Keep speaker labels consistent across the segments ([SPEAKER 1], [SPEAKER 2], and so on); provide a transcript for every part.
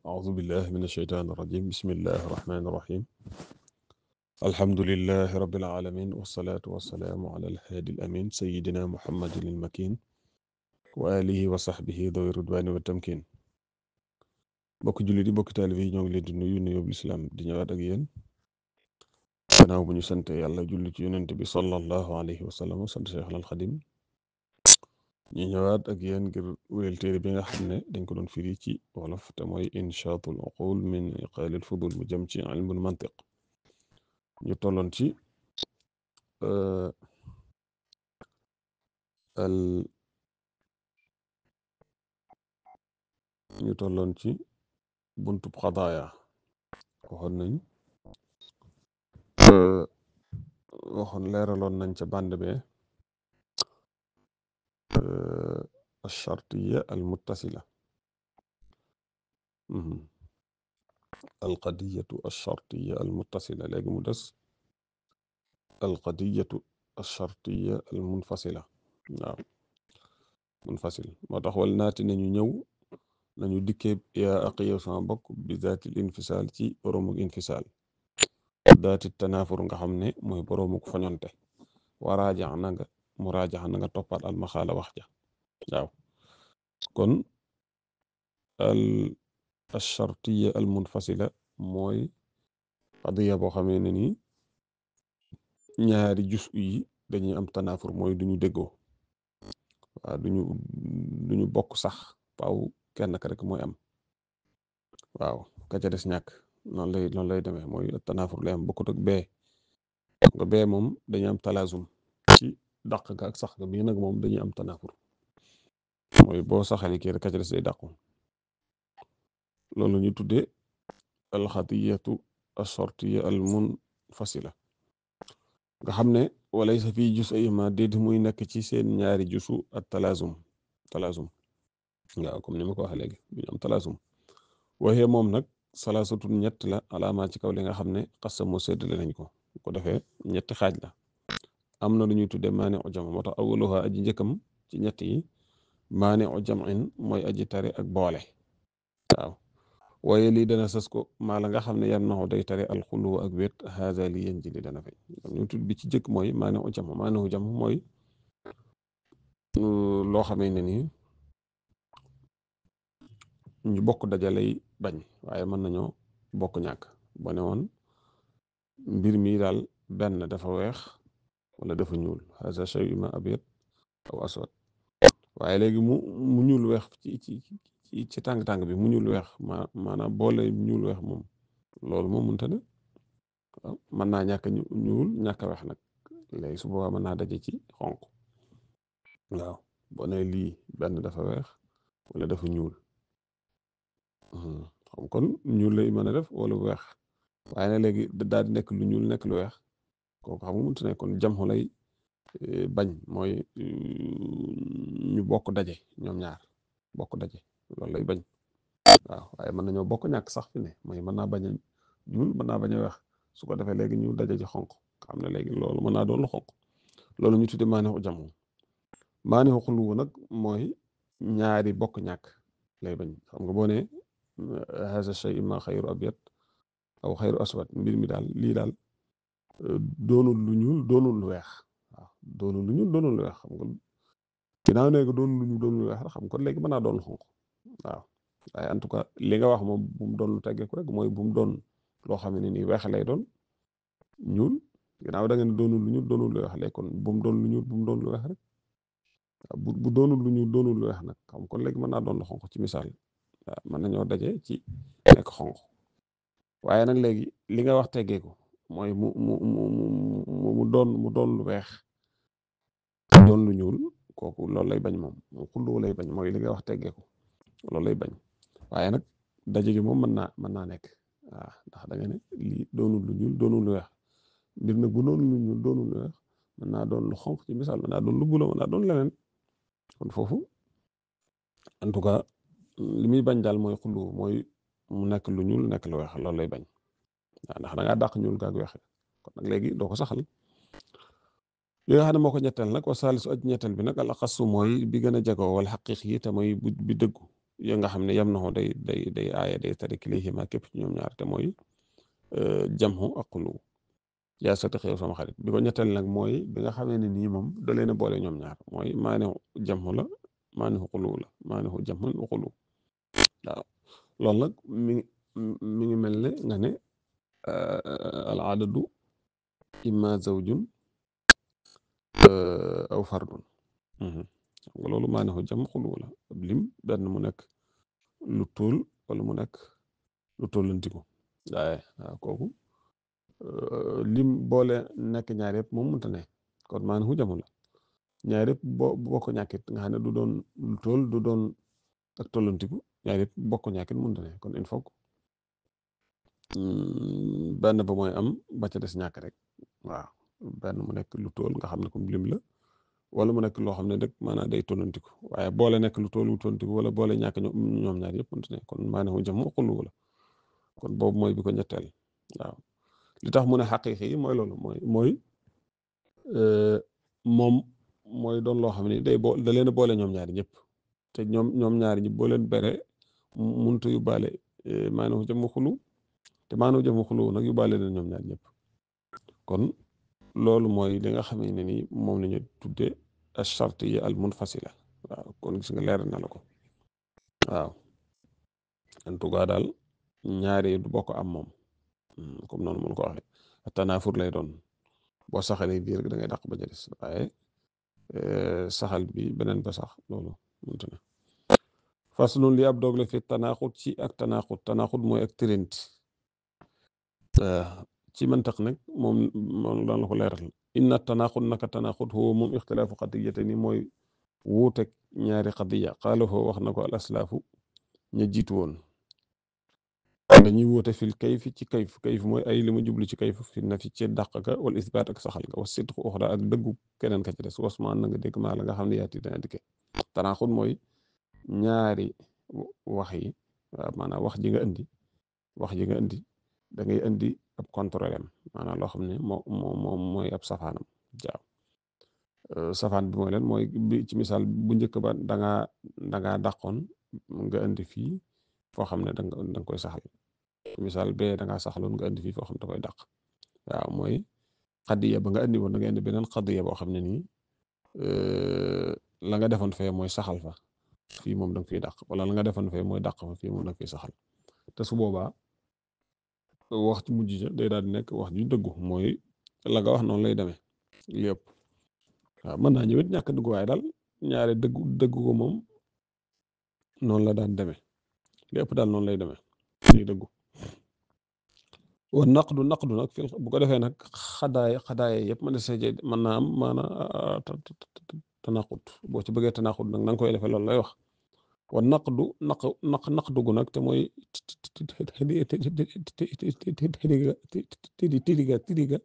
[SPEAKER 1] أعوذ بالله من الشيطان الرجيم بسم الله الرحمن الرحيم الحمد لله رب العالمين والصلاة والسلام على الهادي الأمين سيدنا محمد المكين وآله وصحبه ذوي الرضوان والتمكين bokk jullit yi bokk taalibe yi ñoo ngi leen di nuyu nuyoo bu lislaam di ñëwaat ak yéen gannaaw bu ñu sant yàlla julli ci yonent bi sallallahu alayhi wa sallam sant Cheikhul Xadim ñu ñëwaat ak yéen ngir wéyal téere bi nga xam ne dañ ko doon firi ci wolof te mooy inshaatul uqul min iqaalil fudul mu jëm ci ilmul mantiq ñu tolloon ci ñu tolloon ci buntub xadaaya waxoon leeraloon nañ ca bànd be alchartiya almuttasila alqadiyatu alchartiya almuttasila léegi mu des alqadiyatu alchartiya almunfasila waaw munfasil moo tax wal naati nañu ñëw nañu dikkee yaa aqiyow sama bokk bi zaatil infisaal ci boroomuk infisaal daati tanaafur nga xam ne mooy boroomuk foñonte waraajax na nga mu raajax na nga toppaat almaxaala wax ja waaw kon al alchartiya almunfasila mooy qadiya boo xamee ne ni ñaari jus yi dañuy am tanaafur mooy duñu déggoo waaw duñu bokk sax paaw kenn ka rek mooy am waaw ka ca des ñàkk noonu lay demee mooy tanaafur lay am bokkut ak bee nga bee moom dañuy am talaasum ci dàq ga ak sax ga bii nag moom dañuy am tanaafur mooy boo saxali kii rek ka ca des day dàqu loolu ñu tuddee alxadiyatu alchartiya almunfasila nga xam ne walaysa fii jus ayma déet muy nekk ci seen ñaari jusu ak talaasum waaw comme ni ma ko waxee léegi duñu am talaasum waxee moom nag salaasatun ñett la alaamaa ci kaw li nga xam ne xasamoo séddale nañ ko defee ñetti xaaj la am na lu ñuy tudde maani u jam moo tax awaluha aji njëkkam ci ñett yi maani u jamin mooy aji tare ak boole waaw waaye lii dana sës ko maa la nga xam ne yan naxu day tare alxuluwa ak wét haza li yéen ji li dana fay ñu tudd bi ci jëkk mooy maani u jam mooy loo xamee ne nii ñu bokk dajalay bañ waaye mën nañoo bokk ñàkk boo ne woon mbir mi daal benn dafa weex wala dafa ñuul haza shay'un ma abyad aw aswad waaye léegi mu ñuul weex ci tàng-tàng bi mu ñuul weex maanaam boole ñuul weex moom loolu moom mënta ne waaw mën naa ñàkk ñuul ñàkk weex nag léegi su boobaa mën naa daje ci xonq waaw boo ne lii benn dafa weex wala dafa ñuul xam kon ñuul lay mën a def wala weex waaye nag léegi daal di nekk lu ñuul nekk lu weex kooku xam nga mënta ne kon jamxu lay bañ mooy ñu bokk daje ñoom ñaar bokk daje loolu lay bañ waaw waaye mën nañoo bokk ñàkk sax fi ne mooy mën naa bañ a ñuul mën naa bañ a weex su ko defee léegi ñu daje ci xonq xam ne léegi loolu mën naa doon lu xonq loolu ñu tudde maanixu jamu maanixu xuluwu nag mooy ñaari bokk ñàkk lay bañ xam nga boo ne haza shay imma xayru abyad aw xayru aswad mbir mi daal lii daal doonul lu ñuul doonul lu weex waaw doonul lu ñuul doonul lu weex xam nga ginnaaw ne doonul lu ñuul doonul lu weex xam kon léegi mën naa doon lu xonq waaw waaye en tout cas li nga wax moom bu mu doon lu teggeeku rek mooy bu mu doon loo xam ne nii weex lay doon ñuul ginnaaw da nga ne doonul lu ñuul doonul lu weex lay kon bu mu doon lu ñuul bu mu doon lu weex rek bu doonul lu ñuul doonul lu weex nag xam kon léegi mën naa doon lu xonq ci misaal waaw mën nañoo daje ci nekk xonq waaye nag léegi li nga wax teggeeku mooy mu doon lu weex doon lu ñuul kooku loolu lay bañ moom xullu lay bañ mooy li nga wax teggeeku loolu lay bañ waaye nag daje gi moom mën naa nekk waaw ndax da nga ne lii doonul lu ñuul doonul lu weex mbir nag bu doonul lu ñuul doonul lu weex mën naa doon lu xonq ci misaal mën naa doon lu bula mën naa doon leneen kon foofu en tout cas li muy bañ daal mooy xullu mooy mu nekk lu ñuul nekk lu weex loolu lay bañ waaw ndax da ngaa dàq ñuul gaag weex kon nag léegi doo ko saxal li nga xam ne moo ko ñetteel nag wa saalisu aj ñetteel bi nag al axassu mooy bi gën a jagoo wala xaqiiq yi te mooy bi dëggu ya nga xam ne yam na day aaya day tari kilayhima képp ci ñoom ñaar te mooy jamhu ak xulu yaa sati xew sama xarit bi ko ñetteel nag mooy bi nga xamee ne nii moom da leen a boole ñoom ñaar mooy maanaam jamhu la maanaam xulu la maanaam jamhu wa xulu waaw loolu nag mi ngi mel ne nga ne al adadu imma zawjun aw fardun xam nga loolu maanaam jam xulu la ab lim benn mu nekk lu tóol wala mu nekk lu tóllantiku waaye waaw kooku lim boole nekk ñaar yëpp moom mënta ne kon maanaam jamu la ñaar yëpp boo ko ñàkkit nga xam ne du doon lu tóol du doon ak tóllantiku ñaar yëpp boo ko ñàkkit mënta ne kon il faut benn ba mooy am ba ca des ñàkk rek waaw benn mu nekk lu tóol nga xam ne comme lim la wala mu nekk loo xam ne rek maanaam day tonantiku waaye boole nekk lu toolu tonantiku wala boole ñàkk ñoom ñaar yëpp mënut ne kon maanaam jam xulu la kon boobu mooy bi ko ñetteel waaw li tax mu ne xaqiiqi yi mooy loolu mooy moom mooy doon loo xam ne da leen a boole ñoom ñaari ñëpp te ñoom ñaari ñi boo leen bere mënut a yóbbaale maanaam jam xulu te maanaam jam xulu nag yóbbaale leen ñoom ñaari ñëpp kon loolu mooy li nga xam ne ni moom la ñu tuddee ash-shartiyya al-munfasila waaw kon gis nga leer na la ko waaw en tout cas daal ñaari du bokk am moom comme noonu mun ko waxee tanaafur lay doon boo saxalee bii rek da ngay dàq ba ca des waaye saxal bi beneen ba sax loolu mënut ne faslun li ab doog la fi tanaaxut ci ak tanaaxut mooy ak tërint ci mantax nag moom daan la ko leeral inna tanaaxut naka tanaaxut huwa moom ixtilaafu qadiyatayni mooy wuuteeg ñaari qadiya qaalahu wax na ko al aslaafu ña jiitu woon dañuy wuute fil kayfi ci kayf mooy ay li mu jublu ci kayf fi na fi ci dàq ka wala isbaat ak saxal ka wa sidqu uxra ak dëggu keneen ka ci des wasmaan na nga dégg maa la nga xam ne yaati dana dikke tanaaxut mooy ñaari wax yi waaw maanaam wax ji nga indi da ngay indi ab contrôle am maanaam loo xam ne moom mooy ab safaanam jaaw safaan bi mooy leen mooy bi ci misaal bu njëkk ba dangaa dàqoon nga indi fii foo xam ne danga koy saxal misaal bee dangaa saxaloon nga indi fii foo xam ne da koy dàq waaw mooy xadiya ba nga indi woon da nga indi beneen xadiya boo xam ne nii la nga defoon fee mooy saxal fa fii moom da nga fiy dàq wala la nga defoon fee mooy dàq fa fii moom da nga fiy saxal te su boobaa wax ci mujj ja day daal di nekk wax ju dëggu mooy la nga wax noonu lay demee lépp waaw mën naa ñëwit ñàkk dëggu waaye daal ñaare dëggu ko moom noonu la daan demee lépp daal noonu lay demee day dëggu wa naqdu nag bu ko defee nag xadaaya yëpp mën naa am maanaa tanaqut boo ci bëggee tanaqut nag na nga koy defee loolu lay wax wa naqdu gu nag te mooy tidiga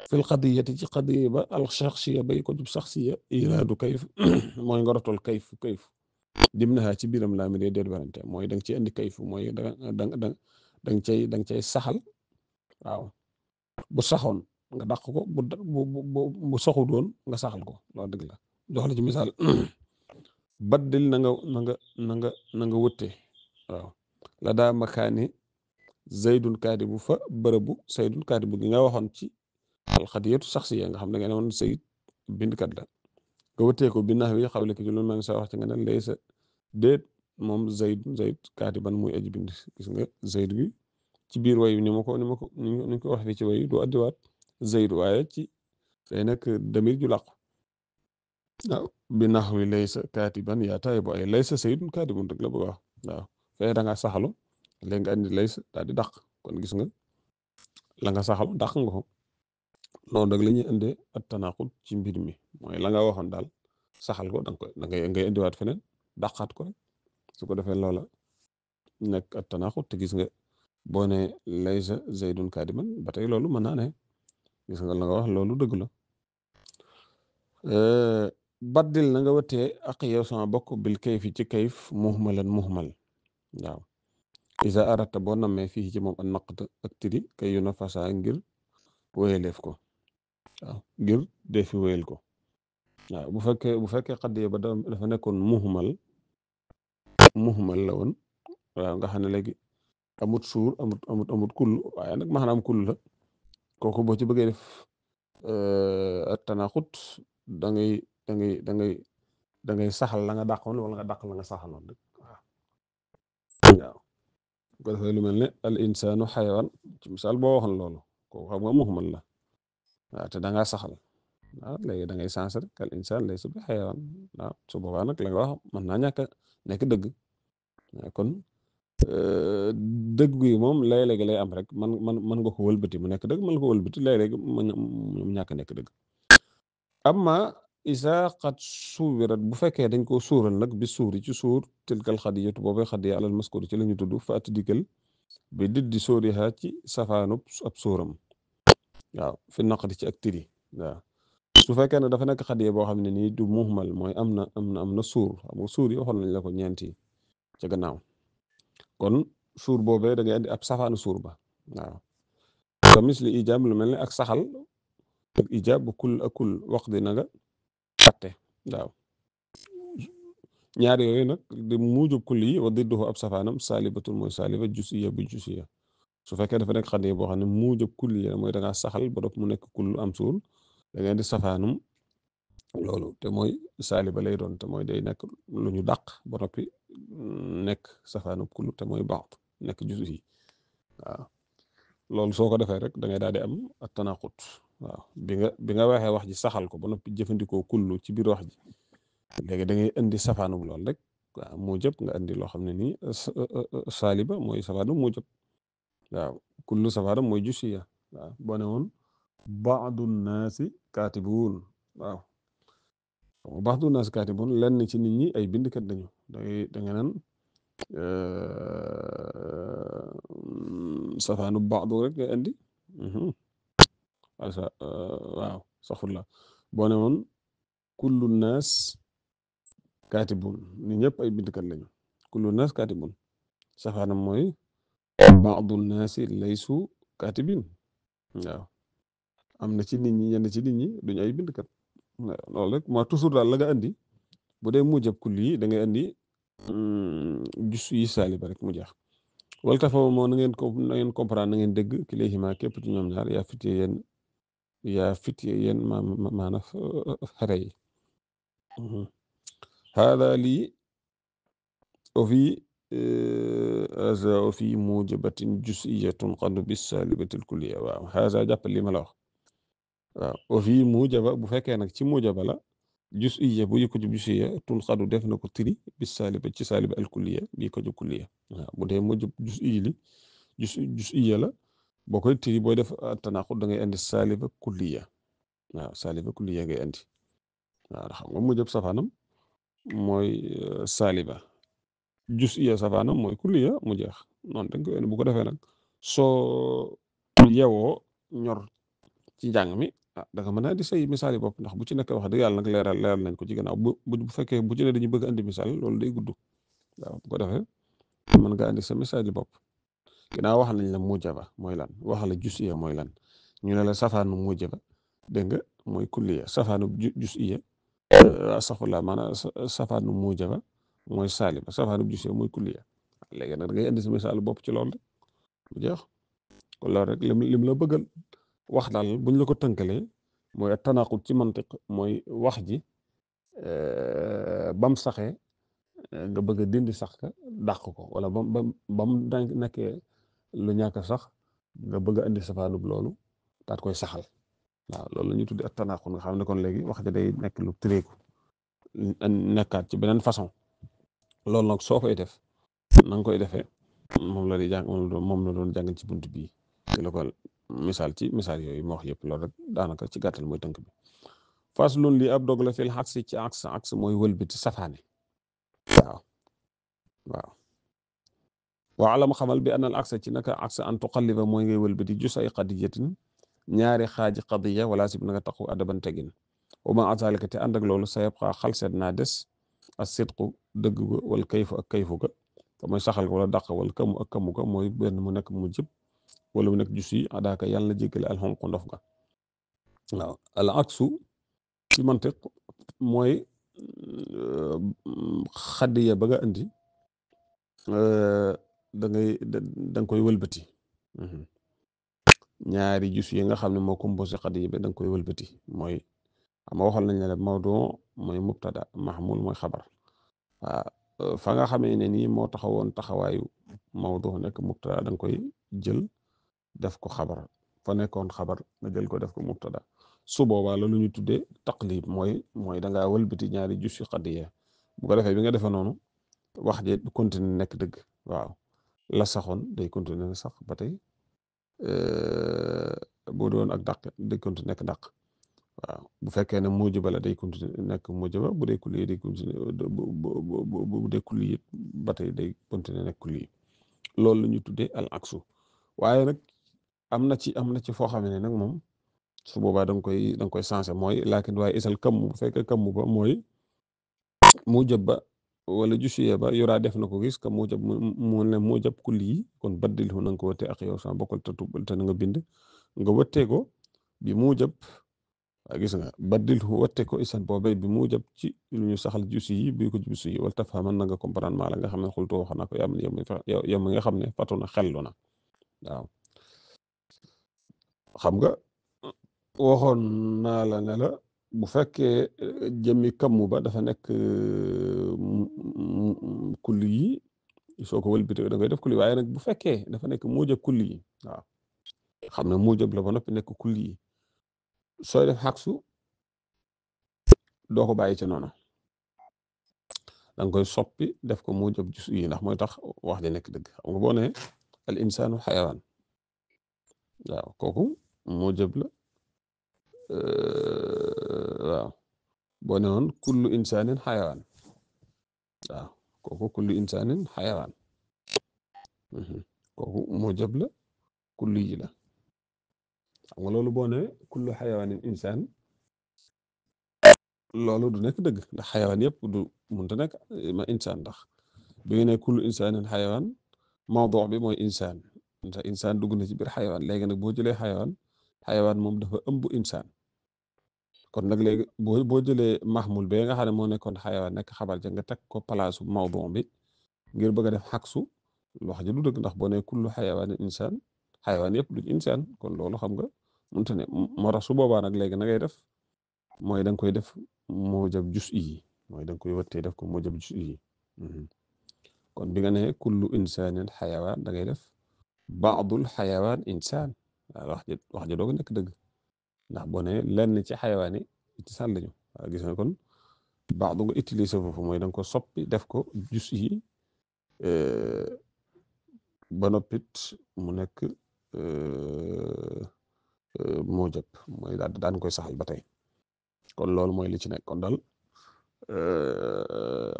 [SPEAKER 1] fil qadiyati ci qadiya ba al shaxsiya bay ko jub shaxsiya iraadu kayf mooy nga rotol kayf dimnaha ci biiram laa mi dee déet werante mooy da nga ciy indi kayf mooy danga cay saxal waaw bu saxoon nga dàq ko bu soxu doon nga saxal ko loolu dëgg la jox la ci misaal baddil na nga wëtte waaw la daa makaani zaydun kaatibu fa bërëbu zaydun kaatibu gi nga waxoon ci alxadiyatu saxsiya nga xam ne nga ne woon Zayd bindkat la nga wëttee ko bi nax wi xawle ki ci lu mel sa wax ci nga ne laysa déet moom Zayd kaatiban muy aji bind gis nga Zayd bi ci biir wayu ni ko wax fii ci wayu du addiwaat Zayd waaye ci day nekk damir ju làqu waaw bi nax wi laysa kaatiban yaa taay bu ay laysa Zaydun kaatibun rek la bëgg wax waaw fee da nga saxalu léegi nga andi laysa daal di dàq kon gis nga la nga saxalu dàq nga ko loolu nag la ñuy indee at tanaqud ci mbir mi mooy la nga waxoon daal saxal ko ngay indiwaat feneen dàqaat ko rek su ko defee loola nekk at tanaqud te gis nga boo ne laysa zaydun kaadiban ba tey loolu mën naa ne gis nga la nga wax loolu dëgg la baddil na nga wëttee ak yow sama bokk bil kayfi ci kayf muhmalan muhmal waaw isa arata boo nammee fii ci moom an naqd ak tiri kay yu na fasa ngir wéyaleef ko waaw ngir defi wéyal ko waaw bu fekkee xaddiya ba dafa nekkoon muhmal muhmal la woon waaw nga xam ne léegi amut suur amut kull waaye nag maanaam kull la kooku boo ci bëggee def at tanaqut da ngay da ngay da ngay da ngay saxal la nga dàqoon wala nga dàq la nga saxaloon rek waaw ko defee lu mel ne al insaanu xayawaan ci misaal boo waxoon loolu kooku xam nga muhmal la waaw te da ngaa saxal waaw léegi da ngay sens rek al insaan laysa bi xayawaan waaw su boobaa nag la nga wax mën naa ñàkk a nekk dëgg kon dëgg yi moom léeg-léeg lay am rek man nga ko wëlbati mu nekk dëgg mën nga ko wëlbati léeg-léeg mu ñàkk nekk dëgg amma isa qad suwirat bu fekkee dañ koo suural nag bi suuri ci suur tilkal xadiyatu boobay xadiya alal maskuri ci la ñu tudd fa ati dikkal bi diddi sóoriha ci safaanub ab suuram waaw fi naqdi ci ak tiri waaw su fekkee ne dafa nekk xadiya boo xam ne nii du muhmal mooy am na suur xam nga suur yi waxoon nañ la ko ñeenti ca gannaaw kon suur boobee da ngay andi ab safaanu suur ba waaw ka misli ijaab lu mel ne ak saxal ak ijaab bu kul ak kul wax di na nga fàtte waaw ñaar yooyu nag di muujub kul yi wa didduhu ab safaanam saalibatun mooy saaliba jusiya bu jusiya su fekkee dafa nekk xadiya boo xam ne muujub kul yi mooy da ngaa saxal ba dop mu nekk kul am suur da ngay di safaanum loolu te mooy saaliba lay doon te mooy day nekk lu ñu dàq ba noppi nekk safaanum kul te mooy baax nekk jusu yi waaw loolu soo ko defee rek da ngay daal di am ak tanaqut waaw bi nga waxee wax ji saxal ko ba noppi jëfandikoo kullu ci biir wax ji léegi da ngay indi safaanum lool rek waaw moo jëpp nga indi loo xam ne nii saaliba mooy safaanum moo jëpp waaw kullu safaanum mooy jusiya waaw boo ne woon baadu naasi kaatibuun waaw baadu naasi kaatibuun lenn ci nit ñi ay bindkat dañu da nga naan safaanu baadu rek nga indi waaw saxullah boo ne woon kullu naas kaatibun ni ñëpp ay bindkat lañu kullu naas kaatibun safaanam mooy baadu naasi laysu kaatibin waaw am na ci nit ñi ñenn ci nit ñi duñu ay bindkat loolu rek moo toujours daal la nga andi bu dee mujjab kulli yi da ngay andi jus yi saaliba rek mu jeex wala tafa moo na ngeen comprendre na ngeen dégg kilayhima képp ci ñoom ñaar yaa fit yéen maana xere yi hada lii o fi mujabatin jusiyatun qadu bis salibatil kulliya waaw hada jàppal li ma la wax waaw o fi mujaba bu fekkee nag ci mujaba la jusiya bu yëkko jub jusiya tun xadu def na ko tiri bis saliba ci saliba al kulliya bii ko jub kulliya waaw bu dee mujab jusiya la boo koy tiri booy def tanaqud da ngay indi saliba kulliya waaw saliba kulliya ngay indi waaw xam nga mujab safaanam mooy saliba jusiya safaanam mooy kulliya mu jeex noonu dañ koy indi bu ko defee nag soo yewoo ñor ci njàng mi da nga mën a indi say misaal yi bopp ndax bu ci nekk wax dëgg yàlla nag leeral nañ ko ci gannaaw bu fekkee bu ci ne dañu bëgg andi misaal loolu day gudd waaw bu ko defee mën nga andi sa misaal yi bopp ginnaaw wax nañ la mujaba mooy lan wax la jusiya mooy lan ñu ne la safaanu mujaba dégg nga mooy kulliya safaanu jusiya astaghfirullah maanaam safaanu mujaba mooy saaliba safaanu jusiya mooy kulliya léegi nag da ngay indi sa misaal bopp ci loolu rek bu jeex kon loolu rek lim la bëggal wax daal buñ la ko tënkalee mooy tanaqut ci mantiq mooy wax ji bam saxee nga bëgg a dindi sax ka dàq ko wala bam nekkee lu ñàkk sax nga bëgg a indi safaanub loolu daat koy saxal waaw loolu la ñuy tuddi ak tanaqut nga xam ne kon léegi wax ji day nekk lu tëreeku nekkaat ci beneen façon loolu nag soo koy def na nga koy defee moom la di jàng moom la doon jàng ci bunt bii te la ko misaal ci misaal yooyu ma wax yëpp loolu rek daanaka ci gàttal mooy tënk bi faslun lii ab dog la fil aksi ci aks mooy wëlbati safaane waaw waaw alam xamal bi anal aksa ci naka aksa an tuqalliba mooy ngay wëlbati jus ay qadiyatin ñaari xaaji qadiya wala sib na nga taxu adaban tegin wa ma azalika te ànd ak loolu sa yabqa xalseet naa des as sidqu dëgg ga wal kayfu ak kayfu ga te mooy saxal ga wala dàq wal kamu ak kamu ga mooy benn mu nekk mu jëb wala mu nekk jus yi adaaka yàlla na jéggale alxonqu ndof ga waaw al aksu ci mantiq mooy xadiya ba nga indi da nga koy wëlbati ñaari jus yi nga xam ne moo composé xadiya bi da nga koy wëlbati mooy ama waxal nañ la mawdu mooy mubtada mahmul mooy xabar waaw fa nga xamee ne nii moo taxawoon taxawaayu mawdu nekk mubtada da nga koy jël def ko xabar fa nekkoon xabar nga jël ko def ko mubtada su boobaa la lu ñu tuddee taqlib mooy da ngaa wëlbati ñaari jus yu xadiya bu ko defee bi nga defee noonu wax je continuer nekk dëgg waaw la saxoon day continuer sax ba tey boo doon ak dàq day continuer nekk dàq waaw bu fekkee ne mujiba la day continuer nekk mujiba bu dee kulli day continuer bu dee kulli ba tey day continuer nekk kulli loolu la ñu tuddee al aksu waaye nag am na ci foo xam ne nag moom su boobaa da nga koy sensé mooy laakin waaye isal kammu bu fekkee kammu ba mooy mujab ba wala jusiye ba yoraa def na ko gis ka mujab mu ne mujab kulli yi kon baddil hu na nga ko wëttee ak yow sama bokkal te na nga bind nga wëttee ko bi mujab gis nga baddil hu wëttee ko isan boobee bi mujab ci lu ñu saxal jusi yi bi ko jusi yi wala tafhaman na nga comprendre maa la nga xam ne xultu wax na ko yow mi nga xam ne fatu na xellu na waaw xam nga waxoon naa la ne la bu fekkee jëmmi kammu ba dafa nekk kulli yi soo ko wëlbitee da ngay def kulli waaye nag bu fekkee dafa nekk mujab kulli yi waaw xam ne mujab la ba noppi nekk kulli yi sooy def xaksu doo ko bàyyi ci noonu da nga koy soppi def ko mujab jus yi ndax mooy tax wax ji nekk dëgg xam nga boo nee al insaanu xayawaan waaw kooku mujab la waaw boo ne woon kullu insaanin xayawaan waaw kooku kullu insaanin xayawaan kooku mujab la kullu yi la xam nga loolu boo ne kullu xayawaanin insaan loolu du nekk dëgg ndax xayawaan yëpp du mënta nekk ma insaan ndax bi nga ne kullu insaanin xayawaan mawdu bi mooy insaan ndax insaan dugg na ci biir xayawaan léegi nag boo jëlee xayawaan moom dafa ëmb insaan kon nag léegi boo jëlee mahmul bee nga xam ne moo nekkoon xayawaan nekk xabar ja nga teg ko palaasu mawdu bi ngir bëgg a def xaksu wax ji du dëgg ndax boo ne kullu xayawaanin insaan xayawaan yëpp duñ insaan kon loolu xam nga mënta ne moo tax su boobaa nag léegi na ngay def mooy da nga koy def mujab jus yi mooy da nga koy wëttee def ko mujab jus yi kon bi nga ne kullu insaanin xayawaan da ngay def baadul xayawaan insaan wax ji doo ko nekk dëgg ndax boo ne lenn ci xayawaan yi insaan lañu waaw gis nga kon baadu nga utiliser foofu mooy da nga ko soppi def ko jus yi ba noppit mu nekk mujab mooy daan koy saxal ba tey kon loolu mooy li ci nekk kon daal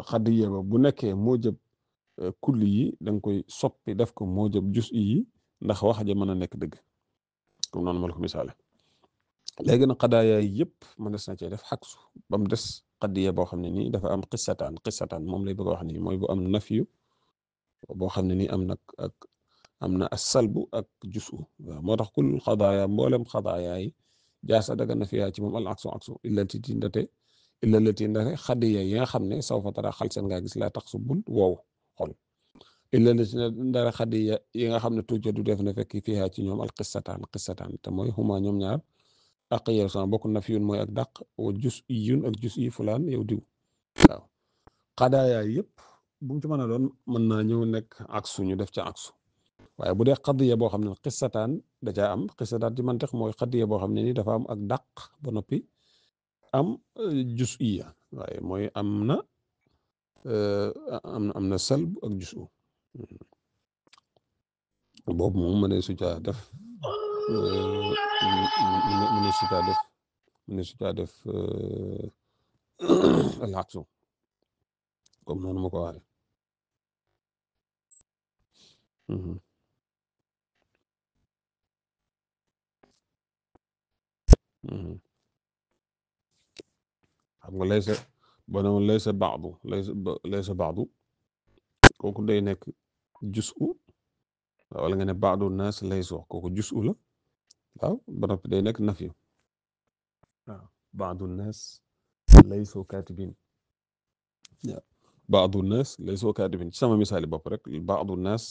[SPEAKER 1] xadiya ba bu nekkee mujab kulli yi da nga koy soppi def ko mujab jus yi ndax wax ja mën a nekk dëgg comme noonu ma la ko misaale léegi nag xadaaya yëpp mën des na cee def xaksu ba mu des xadiya boo xam ne nii dafa am xissataan moom lay bëgg a wax nii mooy bu am nafiyu boo xam ne nii am na as-salbu ak jusu waaw moo tax kul xadaaya mboolem xadaaya yi jaasa daga na fiyaa ci moom al aksu illati ndate xadiya yi nga xam ne saw fa tara xal seen ngaa gis laa tax su bul wow xol illati ndare xadiya yi nga xam ne tuuti du def na fekk fiyaa ci ñoom al xissataan te mooy xuma ñoom ñaar ak yow sama bokk nafiyun mooy ak dàq wa jus iyun ak jus yi fulaan yow diw waaw xadaaya yëpp bu mu ci mën a doon mën naa ñëw nekk aksu ñu def ca aksu waaye bu dee xadiya boo xam ne xissataan da caa am xissataan ci mantiq mooy xadiya boo xam ne ni dafa am ak dàq ba noppi am jus iya waaye mooy am na salb ak jus boobu moom mënee su caa def mënee su caa def al aksu comme noonu ma ko waxee xam nga laysa boo ne woon laysa baadu kooku day nekk jusu wala nga ne baadu naas laysu kooku jusu la waaw ba noppi day nekk nafiyu waaw baadu naas laysu kaatibin waaw baadu naas laysoo kaatibin ci sama misaali bopp rek baadu naas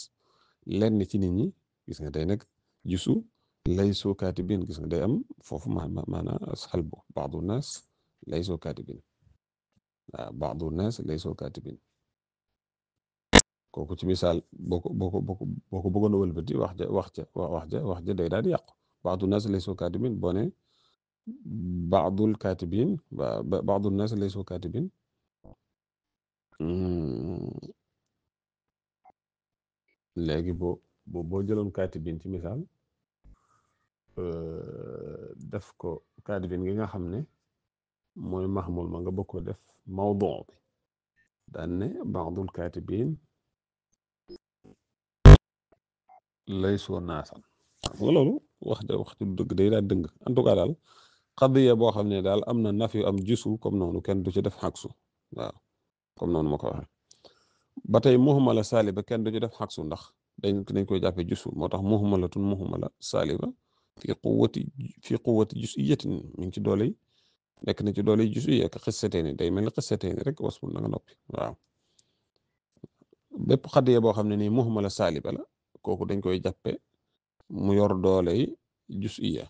[SPEAKER 1] lenn ci nit ñi gis nga day nekk jusu laysoo kaatibin gis nga day am foofu maanaa xalbu baadu naas laysoo kaatibin waaw baadu naas laysoo kaatibin kooku ci misaal boo ko bëggoon a wëlbati wax ja day daal di yàqu baadu naas laysoo kaatibin boo ne baadul kaatibin baadu naas laysoo kaatibin léegi boo jëloon kaatibin ci misaal def ko kaatibin gi nga xam ne mooy maxmul ma nga bëgg ko def mawdu bi daan ne baadul kaatibin laysoo naasan xam nga loolu wax ci dëgg day daal dëng en tout cas daal xadiya boo xam ne daal am na naf yu am jusu comme noonu kenn du ci def xaksu waaw comme noonu ma ko waxee ba tey muhmala saaliba kenn du ci def xaksu ndax dañ koy jàppee jusu moo tax muhmalatun muhmala saaliba fi quwwati jusiyatin mi ngi ci doole nekk na ci doole jusiya ak xissateeni day mel ni xissateeni rek wasfu na nga noppi waaw bépp xadiya boo xam ne nii muhmala saaliba la kooku dañ koy jàppe mu yor doole jusiya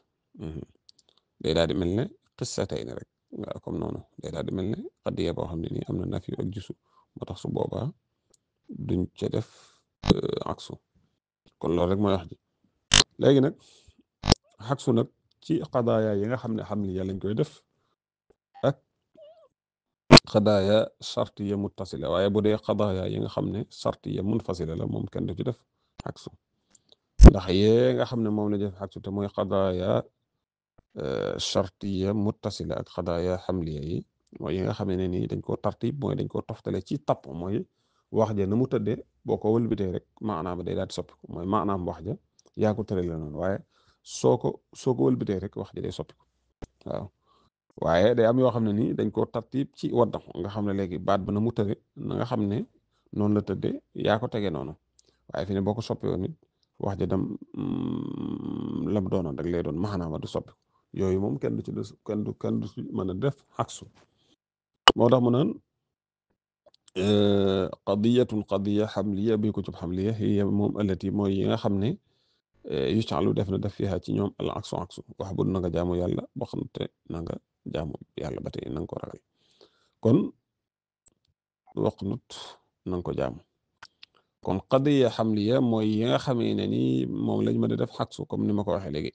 [SPEAKER 1] day daal di mel ne xissatayni rek waaw comme noonu day daal di mel ne xadiya boo xam ne nii am na nafi ak jusu moo tax su boobaa duñ ca def aksu kon loolu rek mooy wax ji léegi nag aksu nag ci xadaaya yi nga xam ne xamliya lañ koy def ak xadaaya shartiya muttasila waaye bu dee xadaaya yi nga xam ne shartiya munfasila la moom kenn du ci def aksu ndax yee nga xam ne moom la def aksu te mooy xadaaya shartiya muttasila ak xadaaya xamliya yi mooy yi nga xam ne nii dañ koo tartib mooy dañ koo toftale ci tapp mooy wax ja na mu tëddee boo ko wëlbitee rek maanaam day daal di soppiku mooy maanaam wax ja yaa ko tëralee noonu waaye soo ko wëlbitee rek wax ja day soppiku waaw waaye day am yoo xam ne nii dañ koo tartib ci wadda nga xam ne léegi baat ba na mu tëre na nga xam ne noonu la tëddee yaa ko tegee noonu waaye fi ne boo ko soppee woon nit wax ja dem lam doonoon rek lay doon maanaam du soppiku yooyu moom kenn du ci mën a def aksu moo tax mu naan qadiya xamliya bi ko cub xamliya hiya moom allati mooy yi nga xam ne yucalu def na def fiha ci ñoom al aksu wax bu na nga jaamu yàlla boo xam te na nga jaamu yàlla ba tey na nga ko ragal kon waqnut na nga ko jaamu kon qadiya xamliya mooy yi nga xamee ne ni moom lañ mën a def aksu comme ni ma ko waxee léegi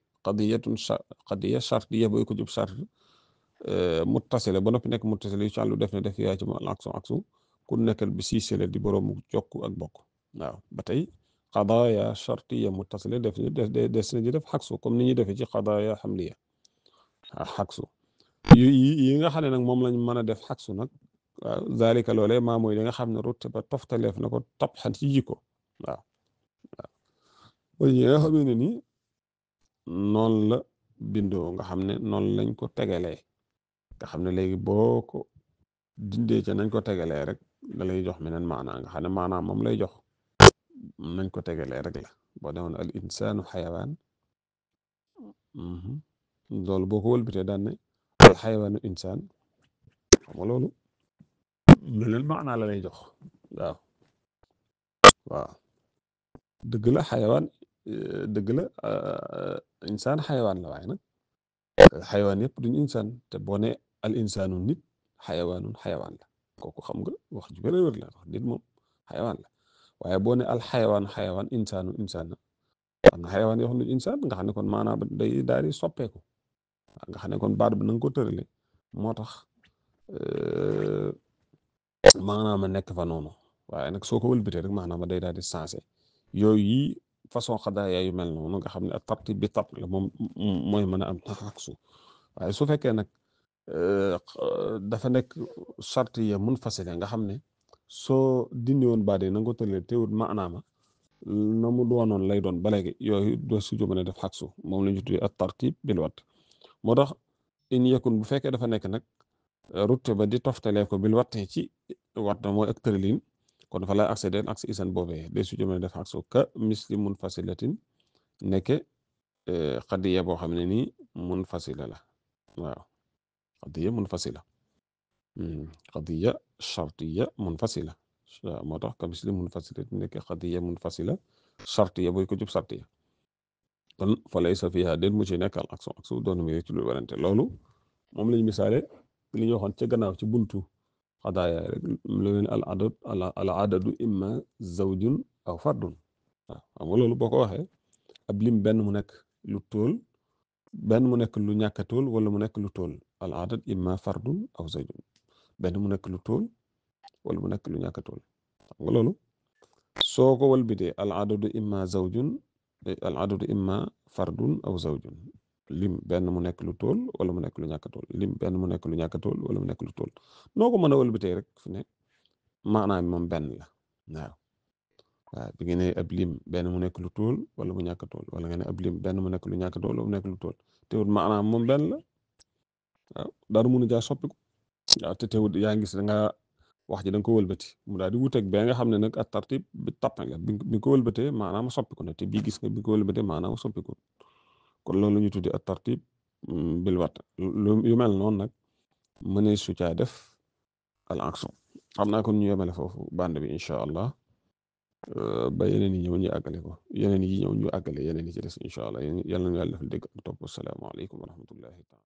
[SPEAKER 1] qadiya shartiya booy ko jub shart muttasila ba noppi nekk muttasila yucalu def na def fiha ci moom al aksu ku nekkal bi siisale di boroomu jokk ak bokk waaw ba tey qadaaya shartiya muttasila des na di def xaksu comme ni ñuy defee ci qadaaya xamliya xaksu yi nga xam ne nag moom lañ mën a def xaksu nag waaw zalika loolee maa mooy li nga xam ne rutte ba toftaleef na ko topp xan ci jikko waaw waaw yi nga xam ne ni noonu la bindoo nga xam ne noonu lañ ko tegalee nga xam ne léegi boo ko dindee ca nañ ko tegalee rek da lay jox meneen maanaa nga xam ne maanaa moom lay jox nañ ko tegalee rek la boo demoon al insaanu xayawaan loolu boo ko wëlbatee daan ne al xayawaanu insaan xam nga loolu meneen maanaa la lay jox waaw dëgg la xayawaan dëgg la insaan xayawaan la waaye nag xayawaan yëpp duñu insaan te boo ne al insaanu nit xayawaanun xayawaan la kooku xam nga wax ju wér wér la wax nit moom xayawaan la waaye boo ne al xayawaan insaanu insaan na am na xayawaan yoo xam ne insaan nga xam ne kon maanaam day daal di soppeeku nga xam ne kon baat bi na nga ko tërale moo tax maanaam a nekk fa noonu waaye nag soo ko wëlbatee rek maanaam day daal di sensé yooyu yi façon xadaaya yu mel noonu nga xam ne ak tartib bi tab la moom mooy mën a am taxaksu waaye su fekkee nag dafa nekk shartiya munfasila nga xam ne soo dindi woon baat yi na nga ko tëralee teewul maanaama na mu doonoon lay doon ba léegi yooyu doo si mën a def xaksu moom la ñu tuddee ak tartib bil wat moo tax in yakun bu fekkee dafa nekk nag rutte ba di toftalee ko bil watte ci wat mooy ak tëralin kon dafa lay accès den accès isan boobee de su mën a def xaksu ka misli munfasilatin nekke xadiya boo xam ne nii munfasila la waaw qadiya munfasila qadiya shartiya munfasila waaw moo tax ka misli munfasila nekk xadiya munfasila shartiya booy ko jub shartiya kon fa laysa fiha den mu ci nekk al aksu doon mi ci lu werante loolu moom lañ misaale li ñu waxoon ca gannaaw ci buntu xadaaya rek lu leen al adadu imma zawjun aw fardun waaw xam nga loolu boo ko waxee ab lim benn mu nekk lu tóol benn mu nekk lu ñàkk a tóol wala mu nekk lu tóol al adad imma fardun aw zawjun benn mu nekk lu tóol wala mu nekk lu ñàkk a tóol xam nga loolu soo ko walbitee al adadu imma zawjun al adadu imma fardun aw zawjun lim benn mu nekk lu tóol wala mu nekk lu ñàkk a tóol lim benn mu nekk lu ñàkk a tóol wala mu nekk lu tóol noo ko mën a walbitee rek fi ne maanaam moom benn la waaw bi nga ne ab lim benn mu nekk lu tóol wala mu ñàkk a tóol wala nga ne ab lim benn mu nekk lu ñàkk a tóol wala mu nekk lu tóol teewut maanaam moom benn la waaw dara mënu jaa soppiku waaw te teewut yaa ngi gis da nga wax ji da nga ko wëlbati mu daal di wuteeg bee nga xam ne nag at tartib bi tappe nga bi ko wëlbatee maanaam soppiku na te bii gis nga bi ko wëlbatee maanaam soppiku kon loolu ñu tuddi at tartib bil wat yu mel noonu nag mënee su caa def al aksu xam naa kon ñu yemale foofu bande bi incha allah ba yeneen yi ñëw ñu àggale ko yeneen yi ñëw ñu àggale yeneen yi ci des incha allah yàlla na yàlla defal dégg ak topp asalaamaaleykum wa rahmatullahi taala